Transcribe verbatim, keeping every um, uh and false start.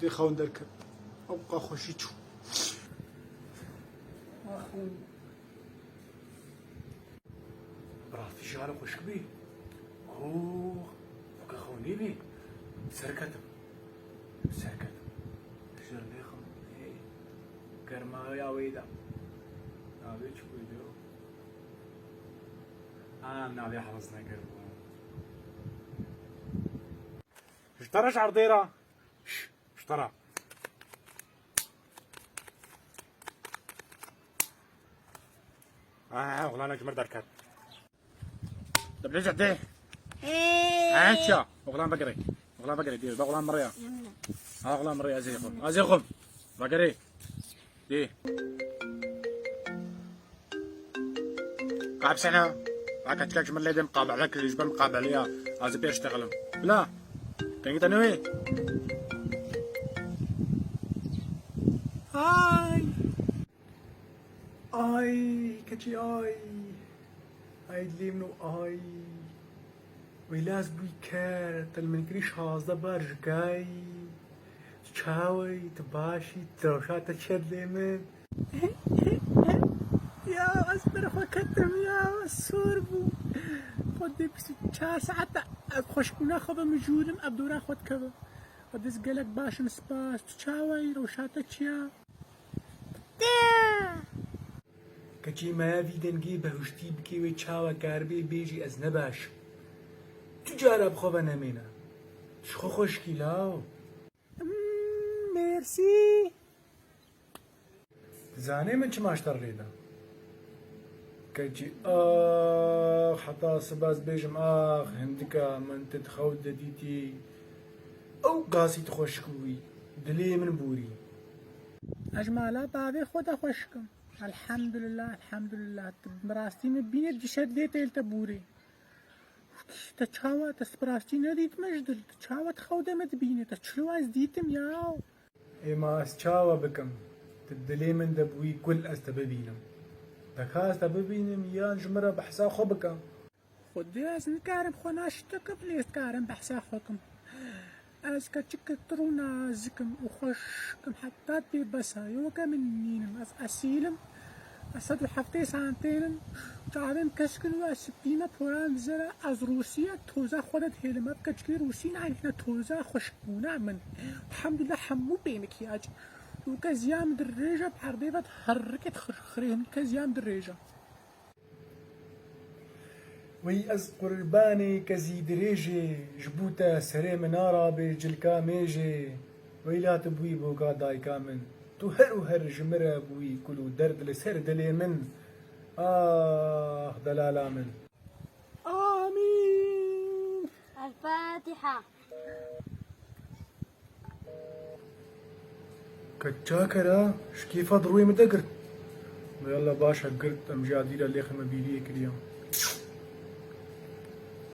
Dê xewn derket. Ew qa xweşî çû. Bi rastî jî hale xweşik bî. Oh, weke xewnî bî. Serketim. Serketim. Ji lê xwe. Hey. Germaya wê de. Navê çi bû diyo? Ha, navê hewaz nekir bû. Ji te re ji erdê re. Şş, ji te re. Ha, ha, oxlanek ji mir derket. Dibêje dê. Hey. Ha, çiya? Oxlan vegere. Oxlan vegere, dê. Ba oxlan miraya. Yemine. Ha, oxlan miraya, ez ê xwim. Ez ê xwim. Vegere. Dê. Kabsene. Ha, keçikek ji min lê dê, muqabelek ji bin muqabeleya. Ez ê pê ştexelim. Bila. Dengê te ne wê? Ay. Ay, keçî ay. Ay, dilê min û ay. Wêla ez bûyî ker, te li min kirî şazdeh bar ji kay. Tu çawa yî, tu baş î, tu rewşa te çi ye dilê min? Ya, ez ber xwe ketim ya, ez sor bûm. Xwedê bîst û çar saet e, ez xweşbûna xwe bimijûlim, ev dora xwe dikeve. Xwedê ez gelek baş im, spas. Tu çawa yî, rewşa te çi ya? Keçî me vî dengê behuştî bikê wê çawa karibê bêjî ez ne baş im. Tu cara bi xwe ve nemêne. Tu ji xwe xweşikî law. Hmm, merci. Dizanê min çima ji te rê da? Keçî ax, heta sibe ez bêjim ax, hindika min tu di xew de dîtî. Ew qasî tu xweşik bûyî, dilê min bûrî. Ez ji mala bavê xwe de xweşik im. Elhamdulillah, elhamdulillah. Tu bi rastî min bînê dişet dê têl te bûrê. Te çawa, te bi rastî nedîtime ji dil. Te çawa di xew de me dibîne? Te çilo ez dîtim ya. Ê ma ez çawa bikim? Tu dilê min de bûyî kul ez te bibînim. Te ka ez te bibînim yan ji min re behsa xwe bikim? Xwedê ez nikarim xwe naşit bikim, lê ez dikarim behsa xwe kim. Ez keçikek tir û nazik im û xweşik im, heta tê bes e, weke min nîn im. Ez esîl im, ez sed û heftê santê nim, çavên kesk in û ez spî me, poran dizer e, ez rûsî ye, toza xwe de dihêlim. Ev keçikê rûsî nayîne toza xweşikbûna min. Elhamdulillah hemû pê mikyaj. Weke ziya min dirêj e, bi erdê ve herikê dixirxirê hin, weke ziya min dirêj e. Wey ez qurbanê kezî dirêjê, ji bo te serê min narabe cilka mêjê. Weyla tu bûyî boka dayika min, tu her û her ji min re bûyî kul û derd li ser dilê min. Ah delala min. Amîn. El-Fatiha. Ke çaker a, ji kêfa di rûyê min de girt. Yalla baş e, girt, em jî adî re lêxê me bîriyê kiriya.